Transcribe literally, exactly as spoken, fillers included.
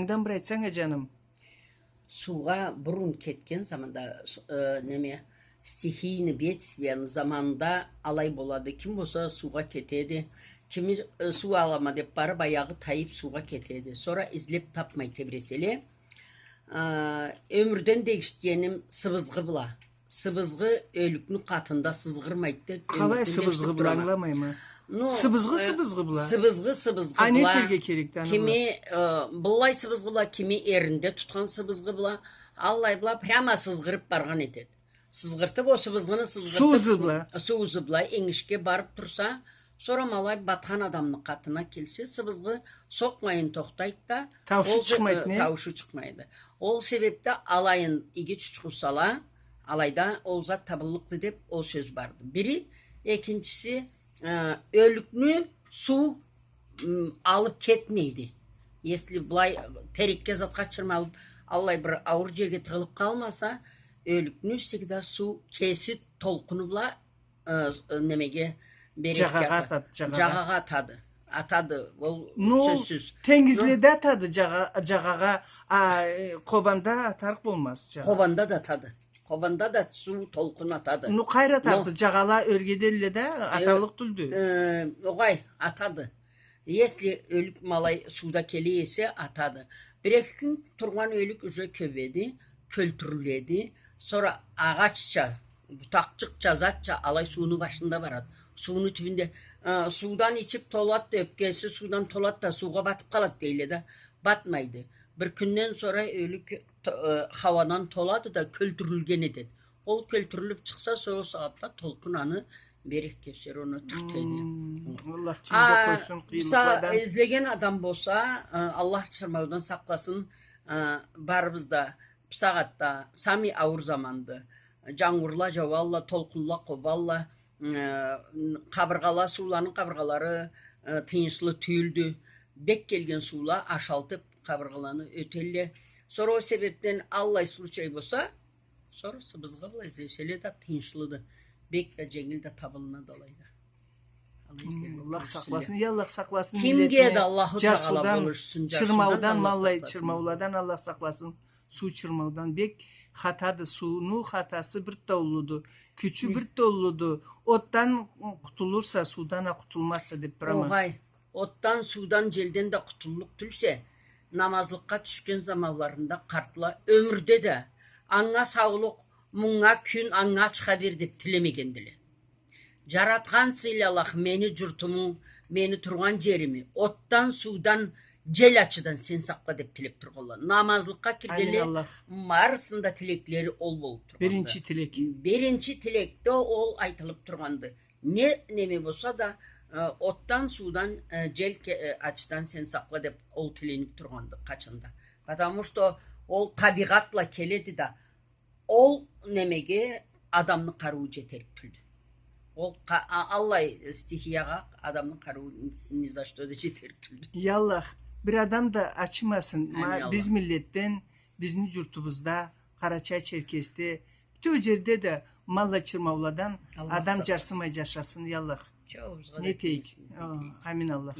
Андан бир айтсанг, а, джаным. Суугъа бурун кетген заманда, с-, э, неме, стихийный бедствияны заманында алай болады. Ким болса суугъа кетеди, кими, э, суу алама деп барып, аягъы тайып суугъа кетеди. Сора излеп тапмай тебреселе. А, ёмюрден дегишгеним сыбызгъы бла. Сыбызгъы ёлюкню къатында сызгъырмайды деп. Къалай ёмюрден сыбызгъы дегишип бла, турама. Ангыламайма. Ну, сыбызгъы, э, сыбызгъы бла. Сыбызгъы, сыбызгъы бла. А не этерге керекди аны бла? Кими, э, быллай сыбызгъы бла, кими эринде тутхан сыбызгъы бла. Аллай бла прямо сызгъырып баргъан этеди. Сызгъыртып, о сыбызгъыны сызгъыртып, суу ызы бла. Суу ызы бла энгишге барып турса, сора ма алай батхан адамны къатына келсе, сыбызгъы сокъмайын тохтайды да, таушу ол се-, чыкъмайды, э, не? Таушу чыкъмайды. Ол себепде алайын иги чучху сала, алайда ол зат табыллыкъды деп ол сёз барды. Бири, экинчиси, э, ёлюкню суу м, алып кетмейди. Если былай терекге затха чырмалып, аллай бир ауур джерге тыгъылып къалмаса, ёлюкню всегда суу кеси толкъуну бла, э, немеге, берекге джагъагъа атады. Атады, джагъагъа. Джагъагъа атады. Атады, ол сёзсюз. Ну, тенгизледе атады джагъа-, джагъагъа, а, э, Къобанда атарыкъ болмаз джагъагъа. Къобанда да атады. Къобанда да суу толкъун атады. Ну, къайры атады, джагъала ёрге делле да, э, аталлыкъ тюлдю. Э, огъай, атады. Если ёлюк ма алай сууда келе эсе, атады. Бир-эки кюн тургъан ёлюк уже кёбеди, кёлтюрюледи. Сора агъачча, бутакъчыкъча, затча алай сууну башында барады. Сууну тюбюнде, э, суудан ичип толады да, ёпкеси суудан толады да, суугъа батып къалады дейле да. Батмайды. Бир кюнден сора ёлюк то-, э, хауадан толады да, кёлтюрюлген этеди. Ол кёлтюрюлюп чыкъса, сора ол сагъатда толкъун аны берекге, всё равно, тюртеди. М, Аллах дженгил къойсун къыйынлыкъладан. Излеген адам болса, э, Аллах чырмаудан сакъласын, э, барыбыз да. Бусагъатда самый ауур заманды. Джангурла джауалла, толкъунла къобалла, э, къабыргъала, сууланы къабыргъалары, э, тыйыншлы тюйюлдю. Бек келген суула ашалтып, къабыргъаланы ётелле. Сора ол себепден аллай случай болса, сора сыбызгъы бла излеселе да тыйыншлыды. Бек да дженгил да табылынады алайда. Алай излеге кюрешселе. Аллах сакъласын, я Аллах сакъласын миллетни джарсыудан, чырмаудан, ма аллай чырмауладан Аллах сакъласын, суу чырмаудан. Бек хатады, сууну хатасы бир да уллуду, кючю бир да уллуду. Отдан къутулурса, суудан а къутулмазса деп турама. Огъай. Отдан, суудан, джелден да къутуллукъ тюлсе, намазлыкъгъа тюшген заманларында къартла ёмюрде да анга саулукъ, мунга кюн, анга ачха бер деп тилемегендиле. Джаратхан сыйлы Аллах, мени джуртуму, мени тургъан джерими отдан, суудан, джел ачыдан сен сакъла деп тилеп тургъанла. Намазлыкъгъа киргенле, амин Аллах, барысында тилеклери ол болуп тургъанды. Биринчи тилек. Биринчи тилек да ол айтылып тургъанды. Не неме болса да, э, отдан, суудан, э, джел ке-, э, ачыдан сен сакъла деп ол тиленип тургъанды къачан да. Потому что ол табигъат бла келеди да, ол немеге адамны къарыуу джетерик тюлдю. Ол къа-, а-, аллай стихиягъа адамны къарыуу ни-, ни за что да джетерик тюлдю. Я Аллах, бир адам да ачымасын, ма-, амин Аллах, биз миллетден, бизни джуртубузда, Къарачай-Черкесде, бютеу джерде да ма аллай чырмауладан адам джарсымай джашасын, я Аллах. Не этейик? Амин Аллах.